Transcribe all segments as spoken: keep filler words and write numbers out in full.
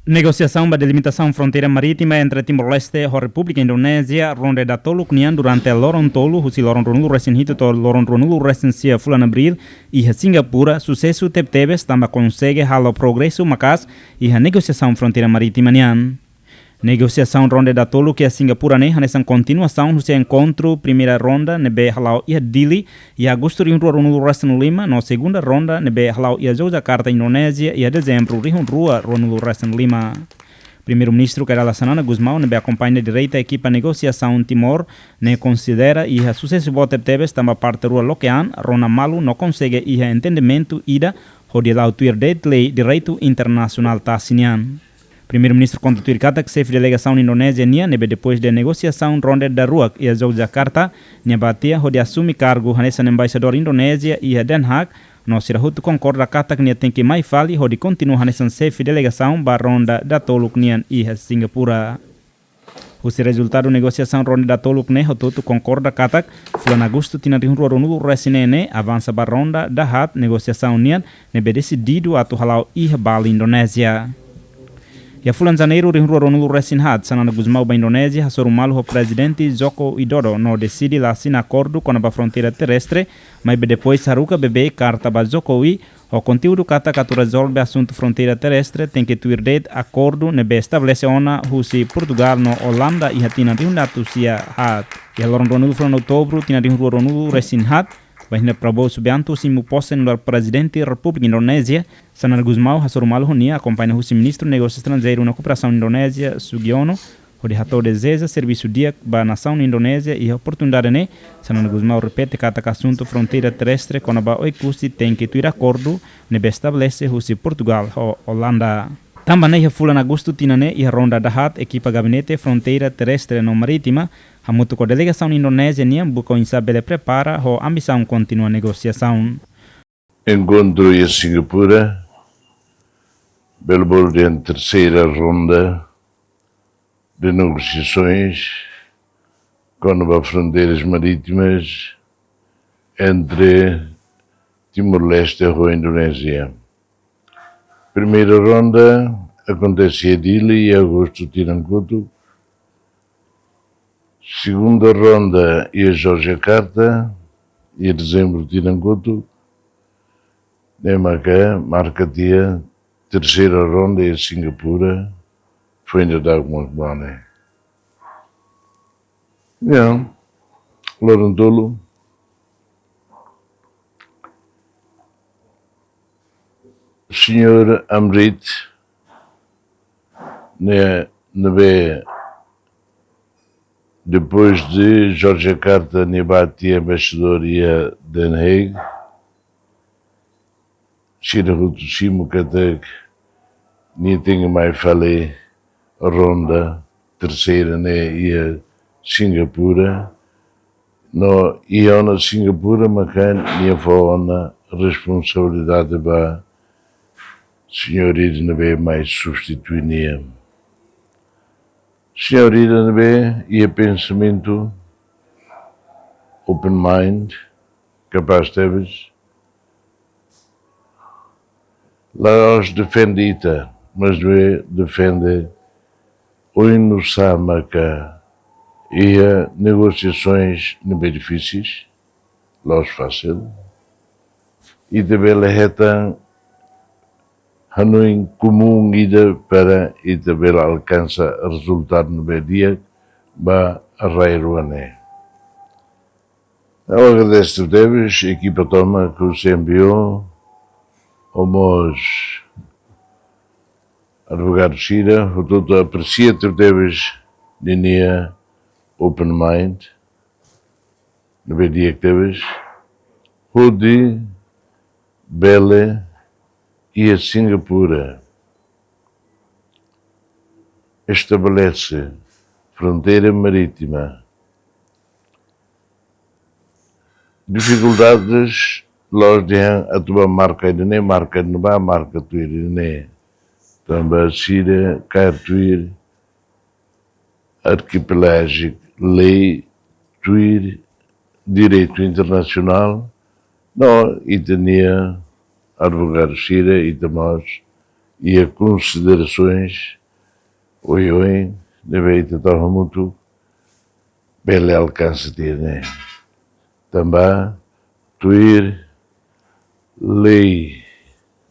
Negosiasaun ba delimitasaun fronteira marítima entre Timor-Leste ho Repúblika Indonézia, ronda datoluk nian durante loron tolu, husi loron ruanulu resin hitu to'o loron ruanulu resin sia fulan Abríl, iha Singapura, susesu tebetebes tanba konsege halo progresu maka'as iha negosiasaun fronteira marítima nian. Negosiasaun ronda datoluk iha Singapura ne'e hanesan kontinuasaun husi enkontru primeira ronda ne'ebé hala'o iha Dili iha Agostu rihun rua ruanulu resin lima, no segunda ronda ne'ebé hala'o iha Yogyakarta, Indonézia, iha Dezembru rihun rua ruanulu resin lima. Primeiru-Ministru Kay Rala Xanana Gusmão, ne'ebé akompaña direta ekipa negosiasaun Timor, ne'e konsidera iha susesu boot tebetebes tanba parte rua loke an, rona malu no konsege iha entendimentu ida hodi la'o tuir de'it lei direitu internasionál tasi nian. Primeiru-Ministru konta tuir katak xefe delegasaun Indonézia nian ne'ebé depois de negosiasaun ronda daruak iha Yogyakarta, nia bá tiha hodi asume kargu hanesan embaixadór Indonézia iha Den Haag, no sira hotu konkorda katak nia tenke mai fali hodi kontinua hanesan xefe delegasaun ba ronda datoluk nian iha Singapura. Husi rezultadu negosiasaun ronda datoluk ne'e, hotu-hotu konkorda katak fulan Agostu tinan rihun rua ruanulu resin neen ne'e avansa ba ronda dahaat negosiasaun nian ne'ebé desididu atu hala'o iha Bali, Indonézia. Iha fulan Janeiru rihun rua ruanulu resin haat, Xanana Gusmão bá Indonézia hasoru malu ho Prezidente Joko Widodo no deside la asina akordu kona-ba fronteira terrestre, maibé depois haruka beibeik karta ba Jokowi ho konteúdu katak atu rezolve asuntu fronteira terrestre tenke tuir de'it akordu ne'ebé estabelese ona husi Portugal no Olanda iha tinan rihun atus sia haat. Iha loron ruanulu fulan Outubru tinan rihun rua ruanulu resin haat, Bainhira Prabowo Subianto simu pose nu'udar Prezidente Repúblika Indonézia, Xanana Gusmão hasoru malu ho nia akompaña husi Ministru Negósiu Estranjeiru no Kooperasaun Indonézia, Sugiono, hodi hato'o dezeja servisu di'ak ba nasaun Indonézia. Iha oportunidade ne'e, Xanana Gusmão repete katak asuntu fronteira terrestre kona-ba Oekusi tenke tuir akordu ne'ebé estabelese husi Portugal ho Olanda. Tanba ne'e iha fulan Agostu tinan ne'e iha ronda dahaat ekipa Gabinete Fronteira Terrestre no Marítima, hamutuk ho delegasaun Indonézia nian buka oinsá bele prepara ho ambisaun kontinua negosiasaun. Enkontru iha Singapura bele bolu dehan terseira ronda de negosiasoens kona-ba fronteiras marítimas entre Timor-Leste ho Indonézia. Primeira ronda akontese iha Dili iha Agostu tinan kotuk. Segunda ronda iha Yogyakarta iha Dezembru tinan kotuk. Ne'e maka marka tiha terseira ronda iha Singapura, foin dadauk mak ba ne'e. Ya, loron tolu. Señór Amrit, ne'e, ne'ebé depois de Yogyakarta nia bá tiha embaixadór iha Den Haag, sira hotu simu katak nia tenke mai fali ronda terseira ne'e iha Singapura, no iha ona Singapura maka nia fó ona responsabilidade ba señór ida ne'ebé mai substitui nia. Señór ida ne'ebé iha pensamentu open mind, kapás tebes, la'ós defende ita, mas ne'ebé defende oinsá maka iha negosiasoens ne'ebé difisil, la'ós fasil, ita bele hetan hanoin komún ida para ita bele alkansa rezultadu ne'ebé di'ak ba rai rua ne'e. Ha'u agradese tebes ekipa tomak husi M P O, ho mós advogadu sira, hotu-hotu apresia tebes ninia open mind, ne'ebé di'ak tebes, hodi bele iha Singapura estabelese fronteira marítima. Difikuldades la'ós dehan atu bá marka ida-ne'e, marka ida-ne'ebá, marka tuir ida-ne'e. Tanba sira kaer tuir arkipelájiku lei, tuir direitu internasionál, no ita-nia advogadu sira, ita mós iha konsiderasoens oioin ne'ebé ita tau hamutuk bele alkansa tiha ne'e. Tanba tuir lei,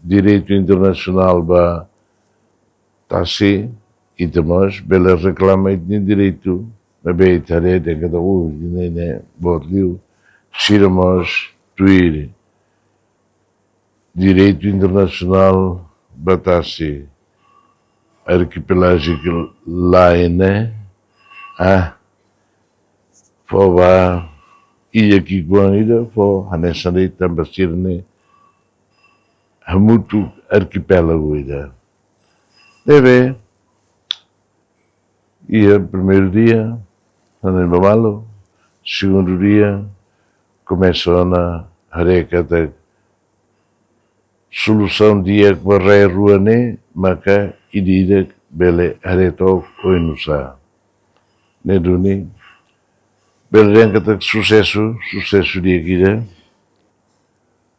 direitu internasionál ba tasi, ita mós bele reklama ita-nia direitu, maibé ita haree dehan katak, uh, ne'e, ne'e boot liu, sira mós tuir direitu internasionál ba tasi, arkipelájiku lain ne'e, ah, fó ba illa ki'ikoan ida, fó hanesan de'it tanba sira-ne'e hamutuk arkipélagu ida. Ne'ebé, iha primeiru dia, hanoin ba malu, segundu dia, komesa ona haree katak solusaun di'ak ba rai-rua ne'e, maka ida-idak bele haree took oinsá. Ne'e duni, bele dehan katak susesu, susesu di'ak ida.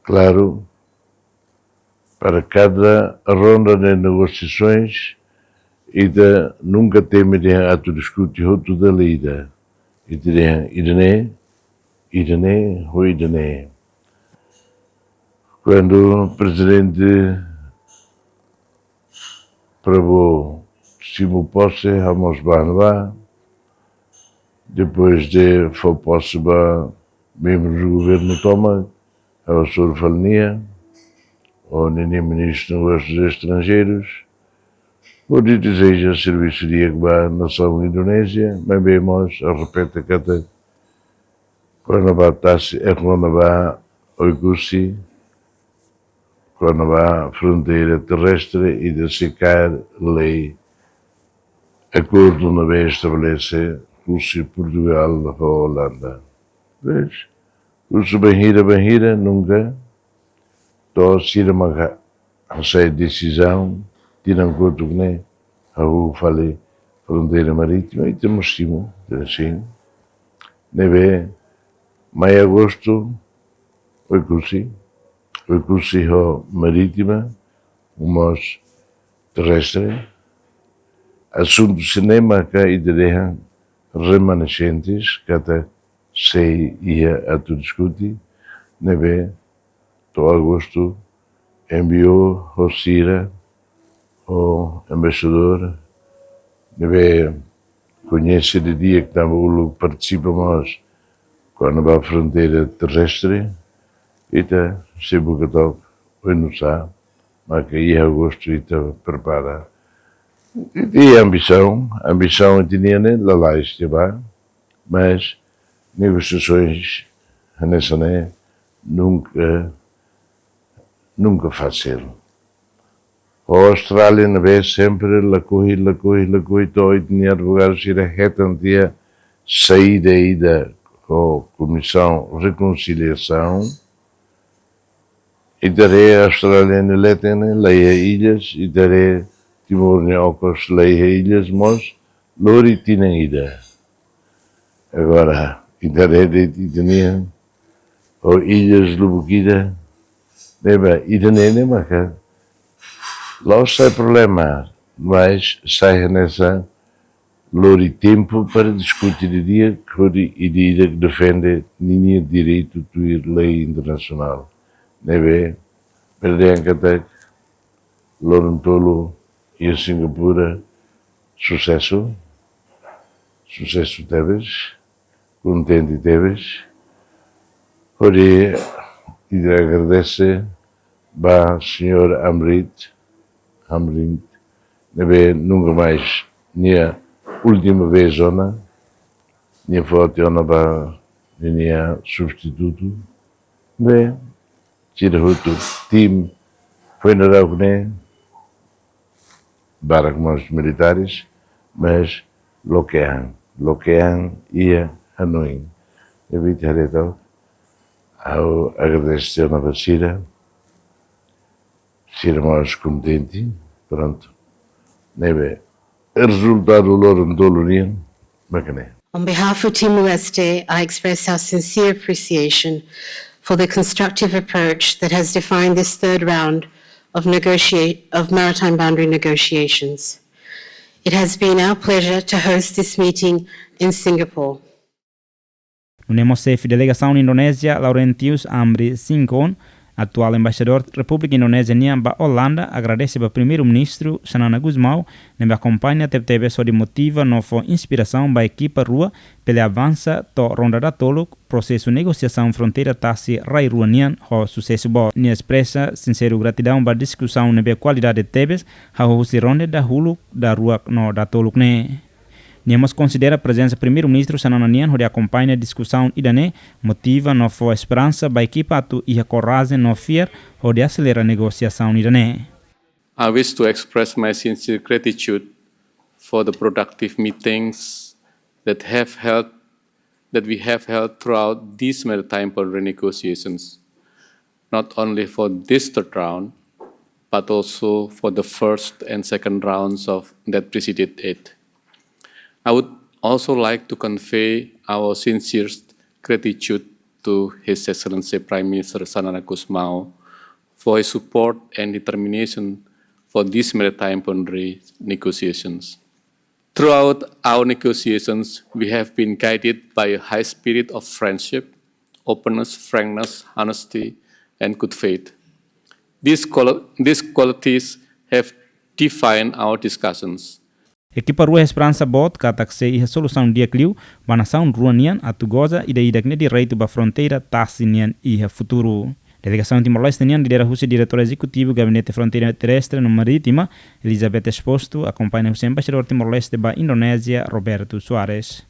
Klaru, para kada ronda de negosiasoens, ita nunka temi dehan atu diskute hotu dala ida. Ita dehan ida-ne'e, ida-ne'e, ho ida-ne'e. Kuandu Prezidente Prabowo simu pose, ha'u mós bá ne'ebá. Depois de fó pose ba membrus governu tomak, ha'u hasoru fali nia, ho ninia Ministru Negósius Estranjeirus, hodi dezeja servisu di'ak ba nasaun Indonézia, maibé mós repete katak kona-ba tasi, eh, kona-ba Oekusi, kona-ba fronteira terrestre, ita sei kaer lei, akordu ne'ebé estabelese husi Portugál ho Olanda. Vez, husu bainhira, bainhira, nunka to'o sira maka hasai desizaun, tinan kotuk ne'e, hahú fali fronteira marítima, ita mós simu, ita simu. Ne'ebé, mai agostu, Oekusi, Oekusi ho marítima, mós terrestre. Asuntu sira-ne'e maka ita dehan remanescentes, katak sei iha atu diskute, ne'ebé to'o agostu, envia ho sira, ho embaixadór, ne'ebé koñese didi'ak tanba uluk partisipa mós kona-ba fronteira terrestre, ita sei buka took oinsá, maka iha agostu ita prepara. Ita iha ambisaun, ambisaun ita-nian ne'e lalais tiha ba, mas negosiasoens hanesan ne'e nunka, nunka fasil. Ho Austrália ne'ebé sempre lakohi, lakohi, lakohi, to'o ita-nia advogadu sira hetan tiha saida ida ho Komisaun Rekonsiliasaun. Ita haree Austrália nia leten ne'e, la iha ilhas, ita haree Timor nia okos la iha ilhas, mós lori tinan ida. Agora, ita haree de'it ita-nian, ho ilhas lubuk ida, ne'ebé, ida-ne'e ne'e maka la'ós sai problema, mas sai hanesan lori tempu para diskute didi'ak, hodi ida-idak defende ninia direitu tuir lei internasionál. Ne'ebé, bele dehan katak loron tolu iha Singapura, susesu, susesu tebes, kontente tebes. Hodi ita agradese ba señór Amrit, Amrit, ne'ebé nunka mais, nia última vez ona, nia foti ona ba nia substitutu. Be, sira hotu, tim, foin daudauk ne'e, barak mós militares, mas loke an, loke an iha hanoin. Ne'ebé ita haree took, ha'u agradese ona ba sira, sira mós kontente, prontu. Ne'ebé, rezultadu loron tolu nian, mak ne'e. On behalf of Timor-Leste, I express our sincere appreciation for the constructive approach that has defined this third round of, negotiate, of maritime boundary negotiations. It has been our pleasure to host this meeting in Singapore. Nune'e mós xefe delegasaun Indonézia, Laurentius Amri Singkon, atuál embaixadór Repúblika Indonézia nian ba Olanda, agradese ba Primeiru-Ministru Xanana Gusmão ne'ebé akompaña tebetebes hodi motiva no fó inspirasaun ba ekipa rua pele avansa to'o ronda datoluk prosesu negosiasaun fronteira tasi rai rua nian ho susesu boot. Nia espresa sinseru gratidaun ba diskusaun ne'ebé kualidade tebes hahú husi ronda dahuluk, daruak no datoluk ne'e. Nia mós konsidera prezensa Primeiru-Ministru Xanana nian hodi akompaña diskusaun ida-ne'e motiva no fó esperansa ba ekipa atu iha korajen no fiar hodi aselera negosiasaun ida-ne'e. I wish to express my sincere gratitude for the productive meetings that have held that we have held throughout these maritime boundary negotiations, not only for this third round, but also for the first and second rounds of that preceded it. I would also like to convey our sincerest gratitude to His Excellency Prime Minister Xanana Gusmão for his support and determination for these maritime boundary negotiations. Throughout our negotiations, we have been guided by a high spirit of friendship, openness, frankness, honesty, and good faith. These, quali- these qualities have defined our discussions. Ekipa rua iha esperansa boot katak sei iha solusaun di'ak liu ba nasaun rua nian atu goza ida-idak nia direitu ba fronteira tasi nian iha futuru. Delegasaun Timor-Leste nian lidera husi Diretór Ezekutivu Gabinete Fronteira Terrestre no Marítima, Elizabeth Exposto, akompaña husi Embaixadór Timor-Leste ba Indonézia, Roberto Soares.